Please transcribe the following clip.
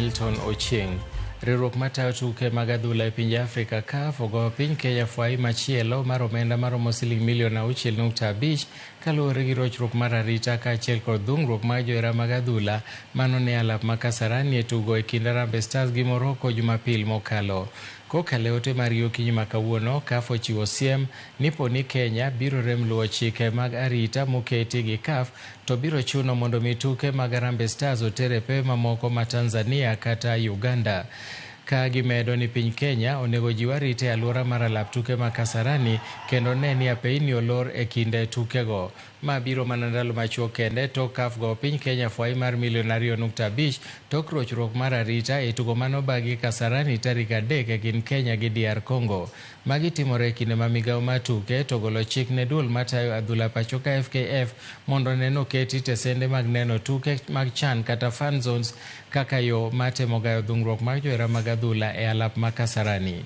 Milton Ochieng. Riwruok matayo tuke mag adhula e pinje Afrika CAF ogoyo piny Kenya fwai machielo mar omenda maromo siling milion 6.5 kaluwore gi rochruok mar arita kaachiel kod dhungruok mar johera mag adhula mano ne alap ma Kasarani e tugo e kind Harambee Stars gi Morocco Jumapil mokalo. Kokalo e ote margi okinyi ma kawuono, CAF ochiwo siem ni po ni Kenya biro rem luwo chike mag arita moketi gi CAF to biro chuno mondo mi tuke mag Harambee Stars oter e pewe mamoko ma Tanzania kata Uganda. Ka gimedo ni piny Kenya onego jiw arita e alwora mar alap tuke ma Kasarani kendo ne ni apeini olor e kinde tukego. Ma biro mana ndalo machuok kende tok CAF gowo piny Kenya fwai mar milion 2.5 tok rochruok mar arita e tugo manobagi Kasarani tarik 3 e kind Kenya gi DR Congo. Magi timore e kinde ma migawo mar tuke to ogolo chik ne duol matayo adhula pacho ka FKF mondo one ni oketi tesende mag neno tuke mag CHAN kata fan zones kaka yo mar temo gayo dhungruok mar johera mag adhula e alap ma Kasarani.